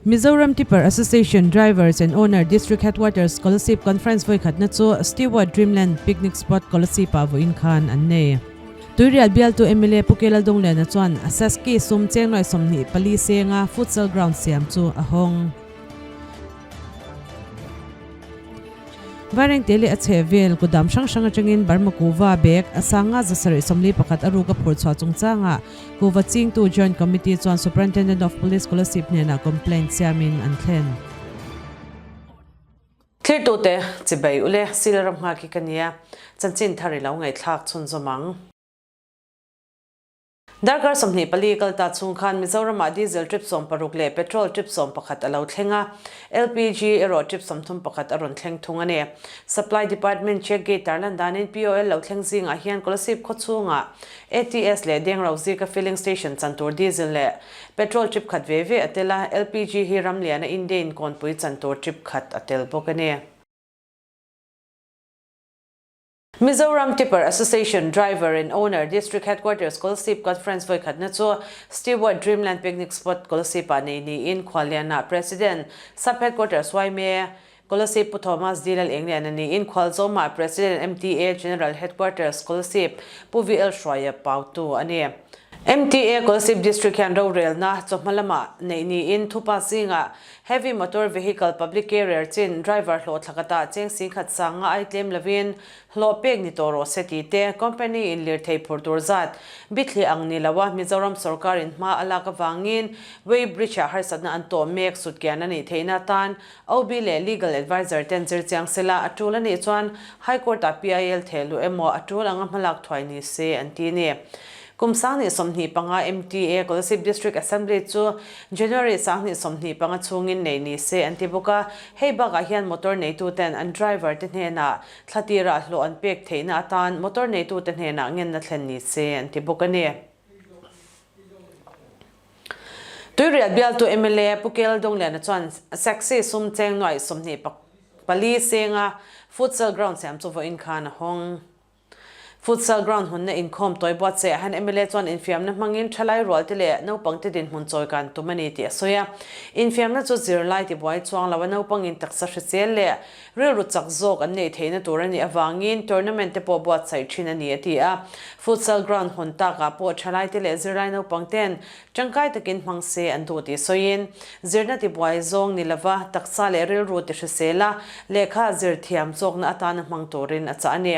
Mizoram Tipper Association Drivers and Owner District Headquarters Kolasib Conference vawikhatna chu Stewart Dreamland Picnic Spot Kolasib-ah vawiin khan an nei. Tuirial bialtu mla Pu Kelal Dungliana chuan Saski sum chengnuai 24 senga futsal ground siam chu a hawng. Vairengte leh a chheh vel kudam hrang hrang atangin Burma kuhva bag a sanga 741 a ruk a phur chhuah chungchangah kuhva chingtu Joint Committee chuan Superintendent of Police Kolasib hnenah complaint siamin an thlen. Thirtute chibai ule Silaram nghak hi ka nia, chanchin thar i lo ngaihthlak chhunzawm ang. Darkar 24 kal ta chhung khan Mizoramah diesel trip 16 leh petrol trip 11 a lo thleng a, LPG erawh trip 31 a rawn thleng thung a ni. Supply Department check gate tarlan danin POL lo thleng zingah hian Kolasib khawchhungah ATS leh Dengrau zika filling station chan tur diesel leh petrol trip khat ve ve a tel a, LPG hi Ramliana India-in kawnpui chan tur trip khat a tel bawk a ni. Mizoram Tipper Association Driver and Owner District Headquarters Kolasib Conference vawikhatna chu Stewart Dreamland Picnic Spot Kolasib-ah nei niin Khuallianah President Sub Headquarters yma Kolasib Pu Thomas D Lalengliana niin Khualzawmah President MTA General Headquarters Kolasib Pu VL Hruaia pautu a ni. MTA Kolasib District hian rorelna chawhma lamah neih niin thupa zingah Heavy Motor Vehicle Public Carrier chin driver hlawh thlakatah cheng singkhat sanga ai tlem lovin hlawh pek ni tawh rawh se tih te, company in lirthei phur tur zat bithli ang ni lo a Mizoram sorkar in hma a lak avangin Weigh Bridge ah harsatna an tawh mek sutkian a nih theihna atan OB leh Legal Adviser ten zir chiang sela a tul a nih chuan High Court ah PIL theh luh emaw a tul anga hmalak thuai ni se an ti a ni. Kum 2025 MTA Kolasib District Assembly chu January 2025 chhungin nei ni se an ti bawk a, hei bakah hian motor neituten an driver te hnenah thla tirah hlawh an pek theihna atan motor neitute hnenah ngenna thlen ni se an ti bawk a ni. Tuirial bialtu mla Pu Kel Dongliana chuan Saxi sum cheng nuaih 24 senga futsal ground siam chu vawiin khan a hawng. Futsal ground hunna inkhawm tawi buatsaih ah hian mla chuan infiamna hmangin thalai rualte leh naupangte dinhmun chawi kan tum a ni tih a sawi a. Infiamna chu zirlai tibuai chuang lo a naupangin taksa hrisel leh rilru chak zawk an neih theihna tur a nih avangin tournament te pawh buatsaih thin a ni a ti a. Futsal ground hawn takah pawh thalaite leh zirlai naupangten tangkai takin hmang se an duh tih sawiin zirna tibuai zawng ni lova taksa leh rilru ti hrisel a lehkha zir thiam zawkna atana hmang turin a chah a ni.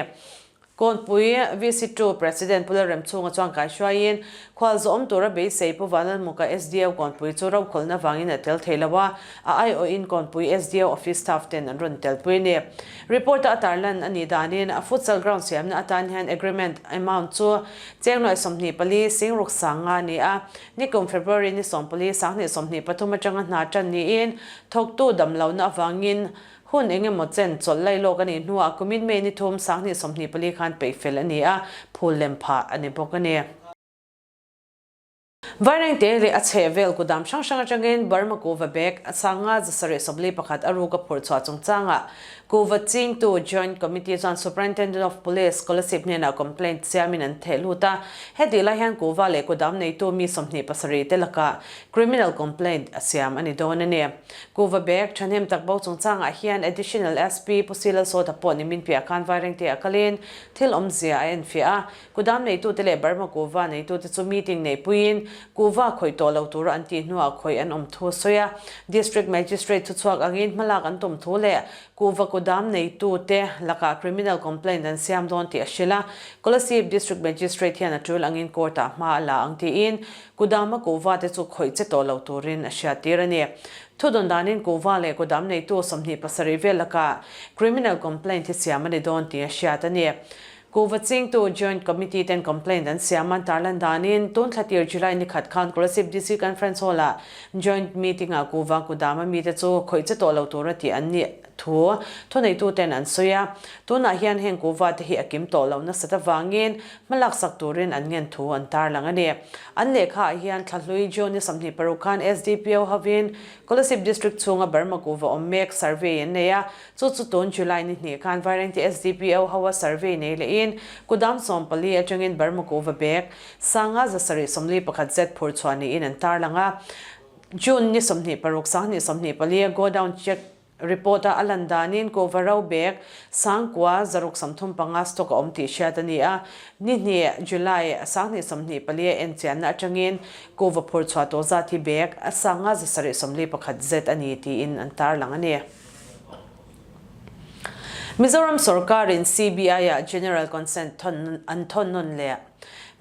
Kawnpui VC2 President Pu Lalremchhunga chuan kaihruaiin khual zawhawm tura beisei Pu Vanlalmuka SDO Kawnpui chu rokhawlhna vangin a tel thei lo a, a aiawhin Kawnpui SDO office staff ten an rawn telpui a ni. Report-a a tarlan a nih danin a futsal ground siamna atan hian agreement amount chu cheng nuaih 24 singruk sanga a ni a, nikum February ni 14 2023 atanga hna tan niin thawktu damlohna avangin Hun eng emaw chen chawlh lai lawk a nih hnuah kumin May ni thum 2024 khan peih fel a ni a, phul lem phah a ni bawk a ni. Vairengte leh a chheh vel kudam hrang hrang atangin Burma kuhva bag a sanga 741 a ruk a phurh chhuah chungchangah kuhva chingtu Joint Committee chuan Superintendent of Police Kolasib hnenah complaint siamin an theh lut a, hetih lai hian kuhva leh kudam neitu mi 27 te lakah criminal complaint a siam a ni dawn a ni. Kuhva bag thahnem tak bo chungchangah hian Additional SP Pu Silal Sawta pawh nimin piah khan Vairengte a kalin thil awmzia a enfiah a. Kudam neitute leh Burma kuhva neitute chu meeting neihpuiin kuhva khawih tawh lo tura an tih hnuah khawih an awm thu a sawi a. District Magistrate thuchhuak angin hmalak an tum thu leh kuhva kudam neitute lakah criminal complaint an siam dawn tih a hrilh a. Kolasib District Magistrate hian a tul angin court-ah hma a la ang tiin Kudama kuhva te chu khawih che tawh lo turin a hriattir a ni. Thudawn danin kuhva leh kudam neitu 27 vel lakah criminal complaint hi siam a ni dawn tih a hriat a ni. Kuhva chingtu Joint Committee ten complaint an siam a, tarlan danin tun thlatir July ni khat khan Kolasib DC Conference Hall-ah Joint Meeting-ah kuhva kudama mite chu khawih che tawh lo tura tih an ni thu thuneituten an sawi a. Tunah hian heng kuhva te hi a kim tawh lo nasat avangin Hmalak sak turin an ngen thu an tarlang a ni. An lehkhaah hian Thlahlui June ni 26 khan SDPO hovin Kolasib District chhunga Burma kuhva awm mek survey an nei a, chu chu tun July ni hnih khan Vairengte SDPO hoa survey nei lehin kudam 14 atangin Burma kuhva bag sanga 741 zet phur chhuah niin an tarlang a. June ni 26 2024 a godown check report-a a lan danin kuhva ro bag 9000 635 stock a awm tih hriat a ni a. Ni hnih July 2024 a enchianna atangin kuhva phur chhuah tawh zat hi bag 5741 zet a ni tiin an tarlang a ni. Mizoram sorkarin CBI-ah General Consent thawn an thawn nawn leh.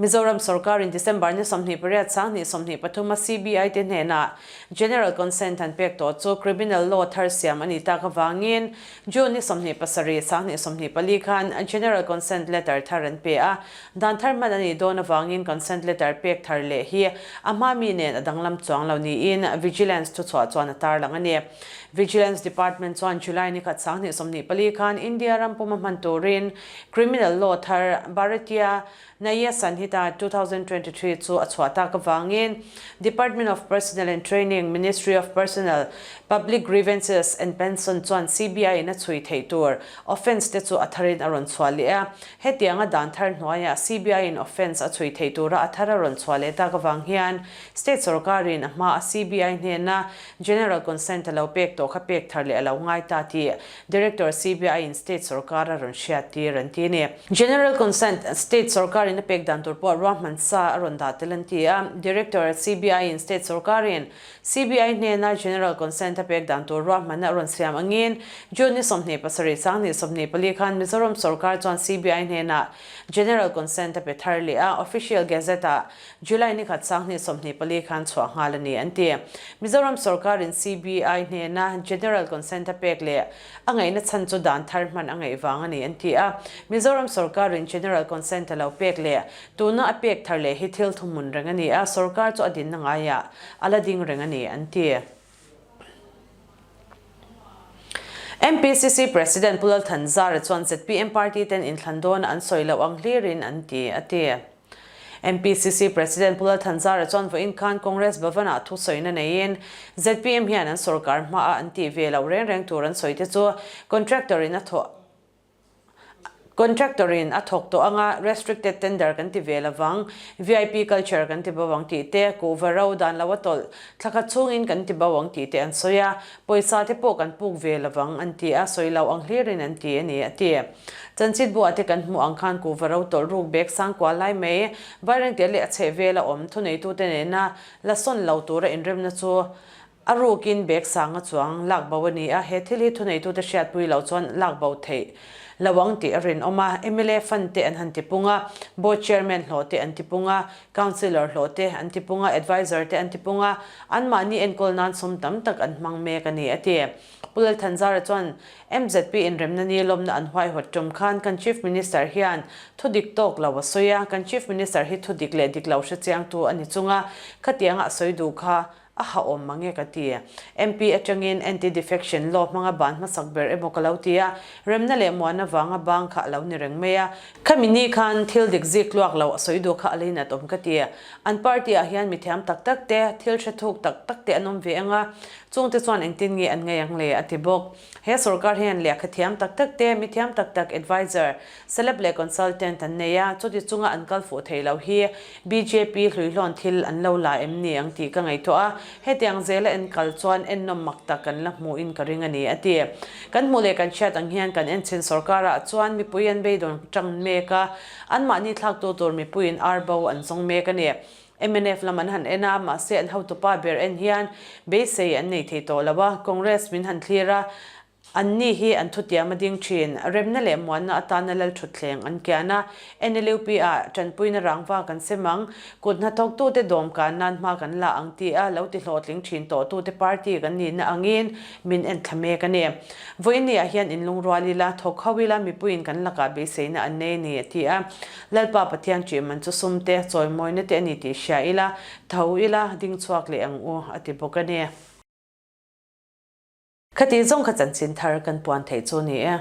Mizoram sorkarin December ni 28 2023 a CBI te hnenah General Consent an pek tawh chu Criminal Law thar siam a nih tak avangin June ni 27 2024 khan General Consent Letter thar an pe a. Dan thar hman a nih dawn avangin Consent Letter pek thar leh hi a hma mi nen a danglam chuang lo niin Vigilance thuchhuah chuan a tarlang a ni. Vigilance Department chuan July ni khat 2024 khan India ram puma hman turin Criminal Law thar Bharatiya Nyaya Sanhita 2023 chu a chhuah tak avangin Department of Personnel and Training, Ministry of Personnel, Public Grievances and Pension chuan CBI in a chhui theih tur offence te chu a tharin a rawn chhuah leh a. Hetianga dan thar hnuaiah CBI in offence a chhui theih tura a thar a rawn chhuah leh tak avang hian State sorkarin a hmaa CBI hnena General Consent a lo pek tawh kha pek thar leh a lo ngai ta tih Director CBI in State sorkar a rawn hriat tir an ti a ni. General Consent State sorkar in a pek dan tur pawh ruahman sa a rawn dah tel an ti a. Director CBI in State sorkar in CBI hnena General Consent a pek dan tur ruahmanna a rawn siam angin June ni 27 2024 khan Mizoram sorkar chuan CBI hnenah General Consent a pe thar leh a, Official Gazette ah July ni khat 2024 khan chhuah nghal a ni an ti. Mizoram sorkarin CBI hnena General Consent a pek leh a ngaihna chhan chu dan thar hman a ngaih vang a ni an ti a. Mizoram sorkarin General Consent a lo pek leh tuna a pek thar leh hi thil thuhmun reng a ni a, sorkar chu a dinna ngaiah a la ding reng a ni an ti. MPCC President Pu Lal Thanzara chuan zpm party ten inthlan dawn an sawi loh ang hlirin an ti a ti. MPCC President Pu Lal Thanzara chuan vawiin khan Congress Bhavan-ah thusawina neiin zpm hian an sorkar hmaah an tih ve loh reng reng tur an sawi te chu contractor in a thawh contractor in a thawk tawh anga restricted tender kan ti ve lovang, vip culture kan ti bo ang tih te, kuhva ro dan lo a tawlh thla khat chhungin kan ti bo ang tih te an sawi a, pawisa te pawh kan puk ve lovang an ti a, sawi lo ang hlirin an ti a ni a ti. Chanchin buah te kan hmuh ang khan kuhva ro tawlh ruk bek sang kual lai mai, Vairengte leh a chheh vela awm thuneitute nena la sawn lo tura inremna chu a rukin bek sanga chuang lak bo a ni a, he thil hi thuneitute hriatpui lo chuan lak bo theih lo ang tih a rinawm a, mla fund te an han ti pung a, Board Chairman hlawh te an ti pung a, Councillor hlawh te an ti pung a, Advisor te an ti pung a, anmahni enkawl nan sum tam tak an hmang mek a ni a ti. Pu Lalthanzara chuan MZP inremna ni lawmna an huaihawt tum khan kan Chief Minister hian thu dik tawk lo a sawi a, kan Chief Minister hi thu dik leh dik lo hre chiangtu a ni chunga khatianga a sawi duh kha a ha awm mange ka ti. MP atangin Anti-Defection Law hmanga ban hmasak ber emaw ka lo ti a, remna leh muanna vanga bang kha a lo ni reng mai a. Khami ni khan thil dik zik tluak lo a sawi duh kha a leinat awm ka ti. An party ah hian mithiam tak tak te, thil hre thuk tak tak te an awm ve ang a, Chungte chuan engtin nge an ngaih ang le? a ti bawk. He sorkar hian lehkha thiam tak tak te, mi thiam tak tak, adviser, celeb leh consultant an nei a, chuti chunga an kal fuh thei lo hi bjp hluihlawn thil an lo la em ni ang tih ka ngaihtuah a, hetiang zela en kal chuan ennawm mak tak kan la hmuhin ka ring a ni, a ti. Kan hmuh leh kan hriat ang hian kan enchhin sorkarah chuan mipui an beidawn tang mek a, anmahni thlaktu tur mipuiin ar bo an zawng mek a ni. Mnf lam an han en a, mahse an hotupa ber en hian beisei an nei thei tawh lo a, Congress min han thlir a, an ni hi an thutiam a ding thin. Remna leh muanna atana lal thutthleng an kian a, NLUP ah tanpuina rangva kan sem ang, kut hnathawktute dawm kan nan hma kan la ang ti a, lo ti hlawhtling thin tawhtute party kan nihna angin min en thla mek a ni. Vawiin ah hian inlungrual ila, thawk ho ila mipuiin kan lakah beiseina an nei a ni a ti a. Lalpa Pathian ṭih man chu sum te, chawimawina te a ni tih hria ila, tho ila, ding chhuak leh ang u, a ti bawk a ni. Khati zawng kha chanchin thar kan puan theih chu ni e.